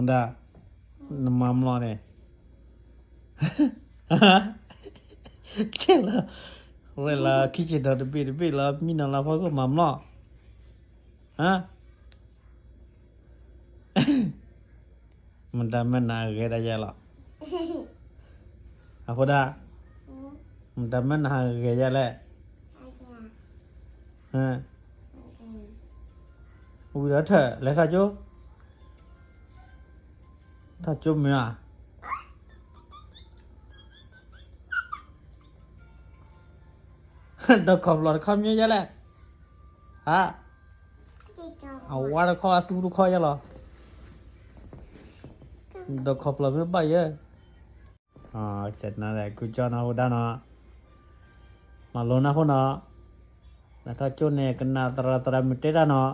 ဒၣ်, နမၤမျိာ်န့ၣ်, ကဲလီၤ, ဝဲလီၤခံဆံဒီးတဘ့ၣ်တဘ့ၣ်လီၤ မံနီၤလီၤဖီခိၣ်မၤမျိာ်, ဟါ, မတၤမ့ၢ်နၤဂဲၤဒၣ်ယဲလီၤ, အဖိဒၣ်, မတၤမ့ၢ်နၤဟးဂဲၤယဲလဲၣ်, ဝံၤဒီးထၢၣ်လဲၤထီၣ်ကၠိ, ထီၣ်ကၠိမ့ၢ်ဧါ, ဒီးခီၣ်ဖျီၣ်တခီမ့ၢ်ယဲလဲၣ်, ဟါ, အဝါတခီအသူတခီယဲလီၤ, ဒီးခီၣ်ဖျီၣ်မ့ၢ်ဘၣ်ယဲ, ကနၣ်ဒီးကူကၠီနီၤဝဲဒၣ်နီၤ, မၤလိနၢ်ဖိနီၤ, နထီၣ်ကၠိန့ၣ် ကနၣ်သရၣ်သရၣ်မုၣ်တဲတၢ်နီၤ,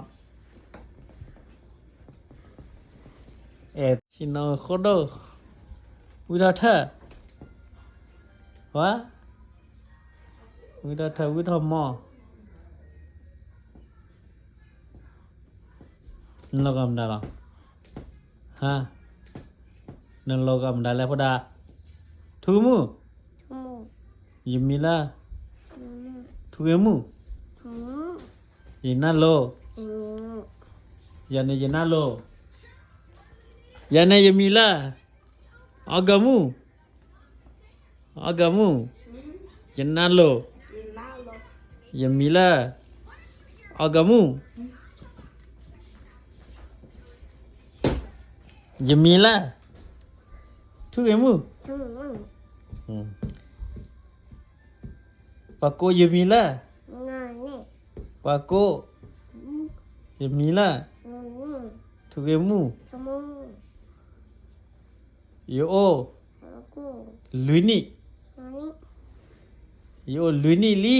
အဲၣ်ဆံနီၤဃိဒိၣ်, ဝံထီၣ်ထၢၣ်, ဝါ, ဝံထီၣ်ထၢၣ်ဝံထီၣ်မီၢ်, နလီၤဂာ်မတၤလီၤ, ဟါ, နလီၤဂာ်မတၤလဲၣ်ဖိဒၣ်, ထူဂ့ၤမူၣ်, ယမံၤလၢ, ထူဂ့ၤမူၣ်, ယနၢ်လိၤ, ယၤန့ၣ်ယနၢ်လိၤ, ယၤန့ၣ်ယမံၤလၢ, အီၣ်ဂၤမူၣ်, အီၣ်ဂၤမူၣ်, ယနၢ်လိၤ, ယမံၤလၢ, အီၣ်ဂၤမူၣ်, ယမံၤလၢ, ထူဂ့ၤမူၣ်, ပှၤကိးယမံၤလၢ, ပှၤကိး, ယမံၤလၢ, ထူဂ့ၤမူၣ်, ယအိၣ်, လွံၢ်နံၣ်, ယအိၣ်လွံၢ်နံၣ်လံ,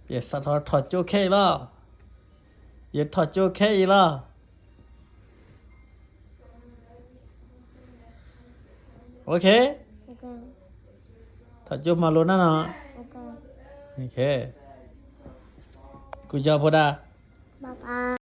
ယစးထီၣ်ထီၣ်ကၠိခဲအံၤလီၤ, ယထီၣ်ကၠိခဲအံၤလီၤ. ထီၣ်ကၠိမၤလိနၢ်နီၤ, ကူကၠီဖိဒၣ်,